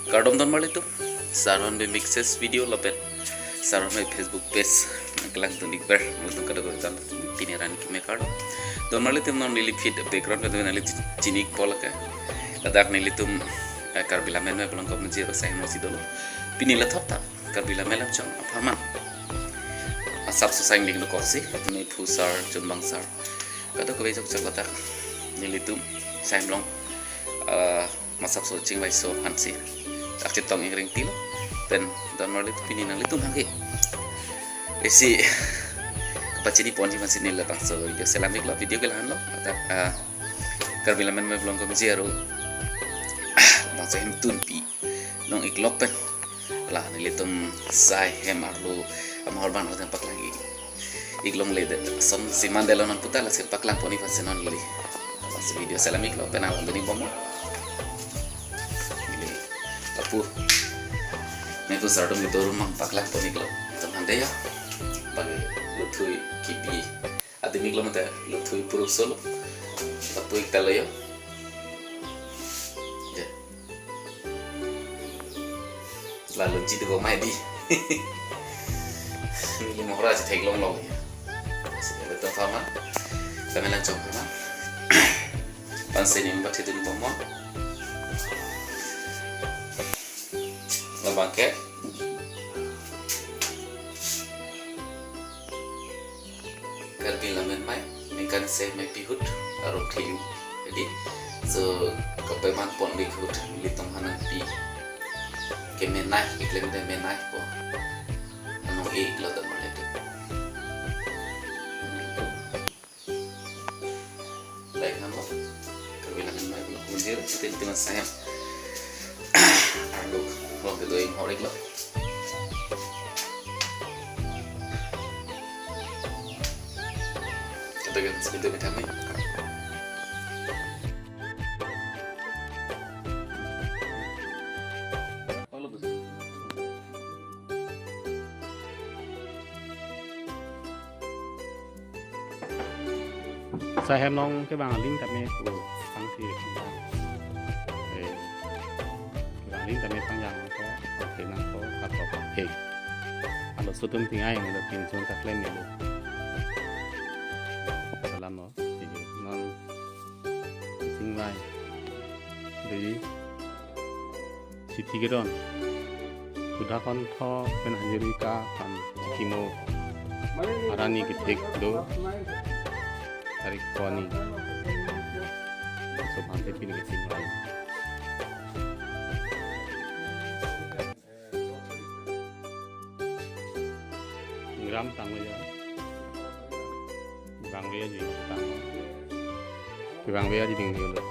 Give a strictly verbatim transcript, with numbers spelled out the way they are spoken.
Kardom donmarlitum, Sarhan Bey Mixes video lapen Sarhan Bey Facebook page nangkelangdun ikber, nangtum kadokave ta pini arni keme kardom. Donmarlitum, non neli feed background pen nangli chini ikpo lake. Ladak nelitum, eh, Karbi Lammet Mei Vlog Comedy aro sahemlo si dolo. Pini lathot ta Karbi Lammet Lamchong apharman asapso sangling dokoksi, mephu sar, chunbang sar, kadokave chokchok ladak nelitum sahemlong, eh, masapso chingvaiso aphansi akchetong ingring tilo. Pen donmarlitum, pini nanglitum hangke isi kapachini ponji aphansi neli labangso video selam iklo. Video ke lahenlo, ladak, ah, Karbi Lammet Mei Vlog Comedy aro, ah, labangso hemtunpi nong iklo pen la nelitum saihem arlo amahor abang arlo paklang ik, iklongle det. Ason si mandetlo non puta, lasi paklang pon ik aphansi non neli labangso video selam iklo, pen alangdun ikbomnon. Neli lapu mephu sar atum kedo arum abang paklang pon iklo. Tum hande ya, bagi luthui kibi adim iklo mate luthui puruk solo. Lapu ik talo yo. Ya. Lalu jitu ko mai di. Neli mohor aji theklonglong ya. Sini betul sama. Kami langsung sama. Pansi neli bathi dun bomnon. Labang ke Karbi Lammet Mei, ningkan isi Mei Pihut aro thelu. Jadi, so, kapeman pon di hut nelitum hanangpi kemenei, keklem de menei po. Anong iklo donmarlitum. Like nang lo. Karbi Lammet Mei Vlog Comedy, isi tim tim sahem arlo vlog kedo inghor iklo. Kata kan segitu kita nih. Sahemlong kevang aling tame pu pangsi. Eh, kevang aling tame pangjang ko, pangsi nang ko, katok pangsi. Alo sutum tingai, alo pinsun taklem alo. Salam no, sige, non singvai. Jadi, Chithi kedo-an. Sudhakontho pen Hajirika aphan chikimo arni kethek do. Tarik ko arni. Laso aphan te pini kechingvai. Ingram tanglo ya. Bang ve ji tanglo. Bang ve ji ding ding lo.